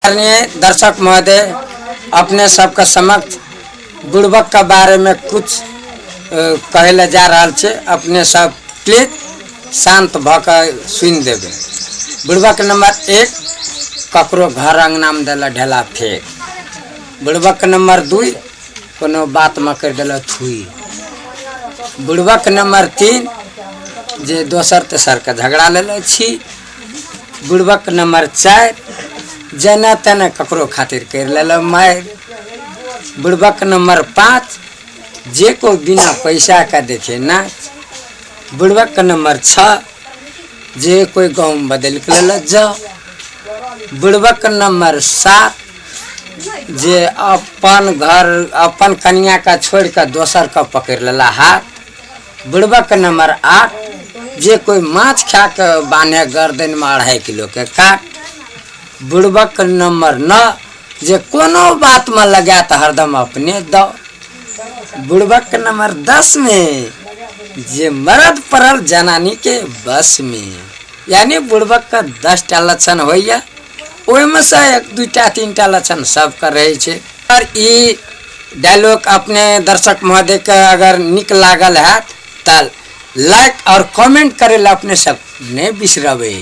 आदरणीय दर्शक महोदय, अपने सबके समक्ष बुड़बक के बारे में कुछ कहै लए जा रहल छै। अपने सब प्लीज शांत भऽ कऽ सुनि देबै। बुड़बक नंबर 1, ककरो घर अङ्गनामे देलक ढेला फेक। बुड़बक नंबर 2, कोनो बातमे करि देलक थुइ। बुड़बक नंबर 3, जे दोसर तेसरके झगड़ा लेले छी। बुड़बक नंबर 4, जेना तेना ककरो खातिर करि लेलक मारि। बुड़बक नंबर 5, जे कोइ बिना पैसाके देखे नाच। बुड़बक नंबर 6, जे कोइ गहूँम बदलि कऽ लेलक जा। बुड़बक नंबर 7, जे अपन घर अपन कनिआँके छोड़ि कऽ दोसरके पकड़ि लेला हाथ। बुड़बक नंबर 8, जे कोइ माछ खा कऽ बान्हे गर्दनमे 2.5 किलोके काट। बुड़बक नंबर 9, जे कोनो बातमे लगायत हरदम अपने दऽ। बुड़बक नंबर 10 मे जे मरद पड़ल जनानीके बसमे। यानी बुड़बकके 10टा लक्षण होइए, ओहिमे सँ 1 2टा 3टा लक्षण सबके रहै छै। आओर ई डायलॉग अपने दर्शक महोदयके अगर नीक लागल हैत तऽ लाइक आओर कमेंट करै लए अपने सब नहि बिसरबै।